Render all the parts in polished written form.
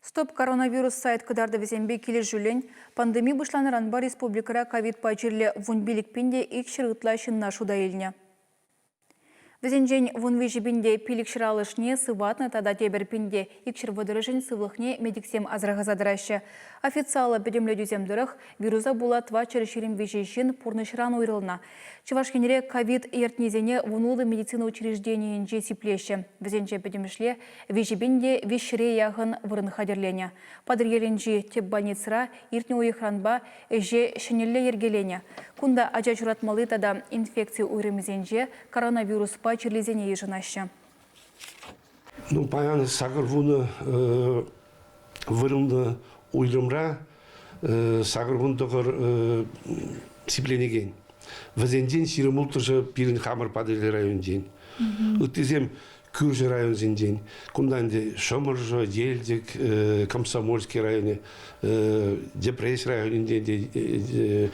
Стоп коронавирус сайт кӑтартӑвӗсемпе килӗшӳллӗн пандеми пуҫланнӑранпа республикӑра ковидпа чирлӗ 15 пин те 200 ытла ҫынна шута илнӗ. Вӗсенчен 13 пин те 500 алӑшне сыватнӑ тата тепӗр пин те 200 вӑтӑрӗшӗн сывлӑхне медиксем асӑрхаса тӑраҫҫӗ. Официаллӑ пӗтӗмлетӳсем тӑрӑх, вируса пула 423 ҫын пурнӑҫран уйрӑлнӑ. Чӑваш Енре ковид ертнисене 16 медицина учрежденийӗнче сиплеҫҫӗ. Вӗсенче пӗтӗмӗшле 3 пин те 300-е яхӑн вырӑн хатӗрленӗ. Патӑрьелӗнчи тӗп больницӑра иртнӗ уйӑхранпа ӗҫе ҫӗнӗлле йӗркеленӗ. Кунта ача ҫуратмалли тата инфекци уйрӑмӗсенче коронавируспа чирлисене йышӑнаҫҫӗ. Ну, паян 80 вырӑнлӑ уйрӑмра 89 сипленекен. Вӗсенчен 26-шӗ пирӗн хамӑр Патӑрьел районӗнчен. Ыттисем кӳршӗ районсенчен. Кунта ӗнтӗ Шӑмӑршӑ, Елчӗк, Комсомольски районӗ, Йӗпреҫ районӗнчен те,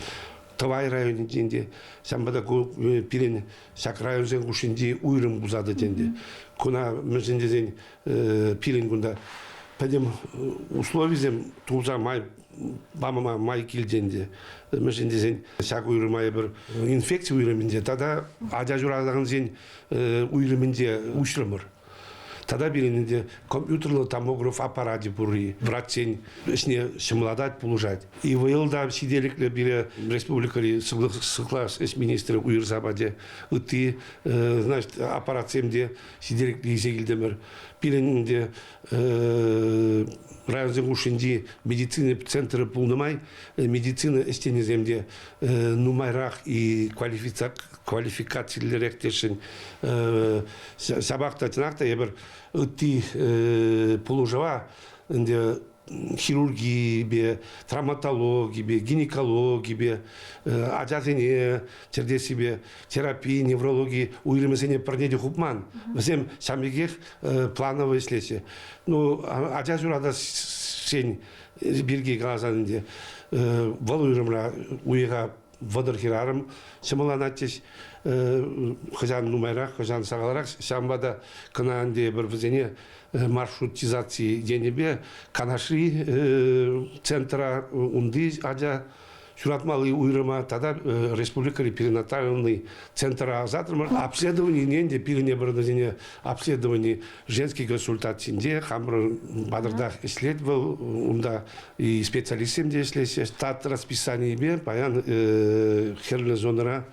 Тӑвай районӗнчен те. Ҫавӑнпа та ку пирӗн ҫак районсен хушшинчи уйрӑм пулса тӑчӗ ӗнтӗ. Куна мӗншӗн тесен пирӗн кунта пӗтӗм условисем туса май пама май килчӗ ӗнтӗ. Мӗншӗн тесен ҫак уйрӑма эпир инфекци уйрӑмӗнче тата ача ҫуралакансен уйрӑмӗнче уҫрӑмӑр. Тата пирӗн ӗнтӗ компьютерлӑ томограф аппарачӗ пурри врачсен ӗҫне ҫӑмӑллатать, пулӑшать. ИВЛ та ҫителӗклӗ пире республикӑри сыхлас ӗҫ министрӗ уйӑрса пачӗ. Ытти, значит, аппаратсем те ҫителӗклӗ илсе килтӗмӗр. Пирӗн ӗнтӗ районсен хушшинчи медицина центрӗ пулнӑ май медицина ӗҫченӗсем те нумайрах и квалификациллӗрех тесшӗн. Ҫапах та чӑнах та эпир ытти пулӑшӑва ӗнтӗ хирургипе, травматологипе, гинекологипе, ачасене чӗртессипе, терапи, неврологи уйрӑмӗсене пӗрне те хупман. Вӗсем ҫав пекех планово ӗҫлеҫҫӗ. Ну, ача ҫуратассен пирки каласан ӗнтӗ, вӑл уйрӑмра уйӑха 30 хӗрарӑм ҫӑмӑлланатчӗҫ. Хӑҫан нумайрах, хӑҫан сахалрах. Ҫавӑнпа та кӑна ӗнтӗ эпир вӗсене маршрутизаци енӗпе Канашри центра унти ача ҫуратмалли уйрӑма тата республикӑри перинатальный центра ӑсатрӑмӑр. Обследованине те пирӗн эпир вӗсене обследовани женский консультацинче хамӑр патӑртах ӗҫлет вӑл. Унта и специалистсем те ӗҫлеҫҫӗ. Штат расписанийӗпе паян хӗрлӗ зонӑра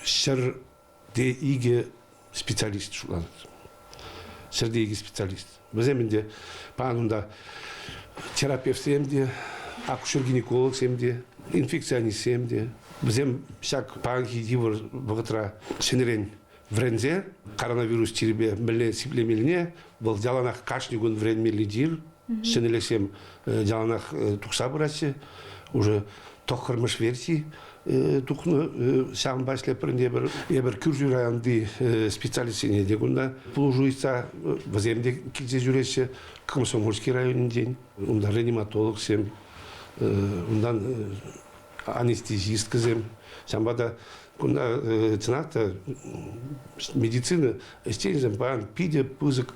102 специалист шутланать. 102 специалист. Вӗсем ӗнтӗ паян унта терапевтсем те, акушер-гинекологсем те, инфекционистсем те. Вӗсем ҫак паянхи йывӑр вӑхӑтра ҫӗнӗрен вӗренсе коронавирус чирӗпе мӗнле сиплемеллине вӑл яланах кашни кун вӗренмелли чир. Ҫӗнӗлӗхсем яланах тухса пыраҫҫӗ. Уже тӑххӑрмӗш верси тухнӑ. Ҫавӑнпа ӗҫлетпӗр ӗнтӗ эпир. Эпир кӳршӗ районти специалистсене те кунта пулӑшу ыйтса вӗсем те килсе ҫӳреҫҫӗ. Комсомольски районӗнчен. Унта реаниматологсем, унтан анестезисткӑсем. Ҫавӑнпа та кунта чӑнах та медицина ӗҫченӗсем паян питӗ пысӑк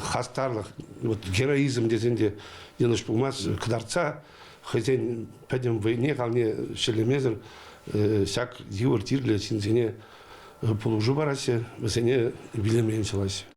хастарлӑх, вот героизм тесен те йӑнӑш пулмасть, кӑтартса хӑйсен пӗтӗм вӑйне-халне шеллемесӗр ҫак йывӑр чирлӗ ҫынсене пулӑшу параҫҫӗ, вӗсене вилӗмрен ҫӑлаҫҫӗ.